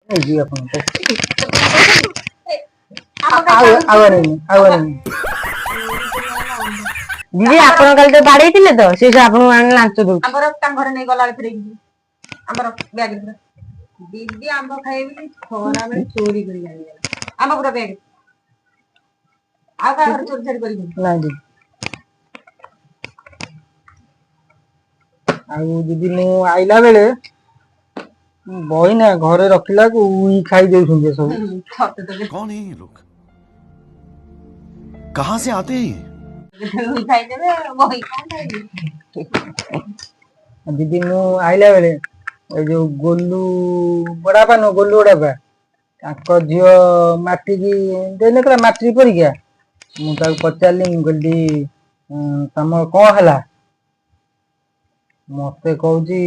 ନେଇଯିବି ଆପଣଙ୍କ। ଆମ୍ବ ଆଉ କାଇଁ? ଆଉ ଆଣିବିନି, ଆଉ ଆଣିବିନି। ଦିଦି, ଆପଣ କାଲି ତ ବାଡେଇଥିଲେ ତ, ସେ ସବୁ ଆପଣଙ୍କୁ ଆଣି ଲାଞ୍ଚ ଦଉଛି। ଆମ୍ବ ରଖ, ତାଙ୍କ ଘରେ ନେଇ ଗଲାବେଳେ ଫେରେଇକି ଯିବୁ। ଆମ୍ବ ରଖ ବ୍ୟାଗରେ ପୁରା। ଦିଦି ଆମ୍ବ ଖାଇବି ଖରା ବେଳେ ଚୋରି କରି ଆଣିଗଲା ଆମ୍ବ ପୁରା ବ୍ୟାଗ। ଆଉ କାହା ଘରେ ଚୋରି ଚାରି କରିବୁନି। ନାଇଁ ଦିଦି। ଆଉ ଦିଦି, ମୁଁ ଆଇଲା ବେଳେ ବହି ନା ଘରେ ରଖିଲାକୁ ଉଇ ଖାଇ ଦଉଛନ୍ତି ସବୁ। ତତେ ତ कौन है ये लोग? कहां से आते हैं ये? ଉଇ ଖାଇଦେବେ ଆଉ ବହି କଣ ଖାଇବେ? ଦିଦି, ମୁଁ ଆଇଲା ବେଳେ ଏ ଯୋଉ ଗୋଲୁ ବଡାପା ନୁହଁ, ଗୋଲୁ ବଡାପା, ତାଙ୍କ ଝିଅ ମାଟ୍ରିକ ଦେଇନଥିଲା, ମାଟ୍ରିକ ପରୀକ୍ଷା। ମୁଁ ତାକୁ ପଚାରିଲି, ମୁଁ କହିଲି, ତମର କଣ ହେଲା? ମତେ କହୁଛି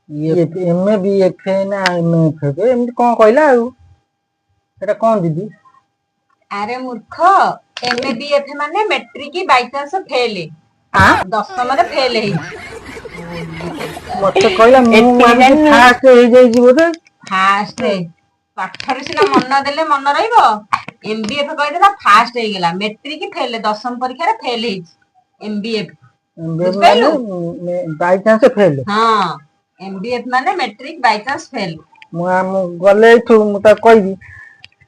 ଇଏ ଏମ ଏ ବି ଏଫ ନା ଏମ ଏଫ ଏମିତି କଣ କହିଲା। ଆଉ ସେଟା କଣ ଦିଦି? ଆରେ ମୂର୍ଖ, ଏମ ଏ ବି ଏଫ ମାନେ ମେଟ୍ରିକ ବାଇଚାନ୍ସ ଫେଲ, ଦଶମରେ ଫେଲ ହେଇଛି। ମତେ କହିଲା, ମୁଁ ଏତିକି ଭାବିଲି ଜାଣିନୁ? ଫାଷ୍ଟ ହେଇଯାଇଛି ବୋଧେ। ଫାଷ୍ଟ ପାଠରେ ସିନା ମନ ଦେଲେ ମନ ରହିବ। ଏମ ବି ଏଫ କହିଦେଲା, ଫାଷ୍ଟ ହେଇଗଲା। ମେଟ୍ରିକ ଫେଲ, ଦଶମ ପରୀକ୍ଷାରେ ଫେଲ ହେଇଛି, ଏମ ବି ଏଫ। ମାନେ ବାଇଚାନ୍ସ ଫେଲ। ହଁ, ଏମ ବି ଏଫ ମାନେ ମେଟ୍ରିକ ବାଇଚାନ୍ସ ଫେଲ। ମୁଁ ଆମ ଗଲେ ଏଠୁ ମୁଁ ତାକୁ କହିବି,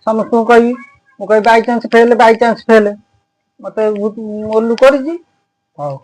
ସମସ୍ତଙ୍କୁ କହିବି। ମୁଁ କହିବି ବାଇଚାନ୍ସ ଫେଲ, ବାଇଚାନ୍ସ ଫେଲ, ମତେ ବହୁତ ମୋଲୁ କରିଛି। ହଉ।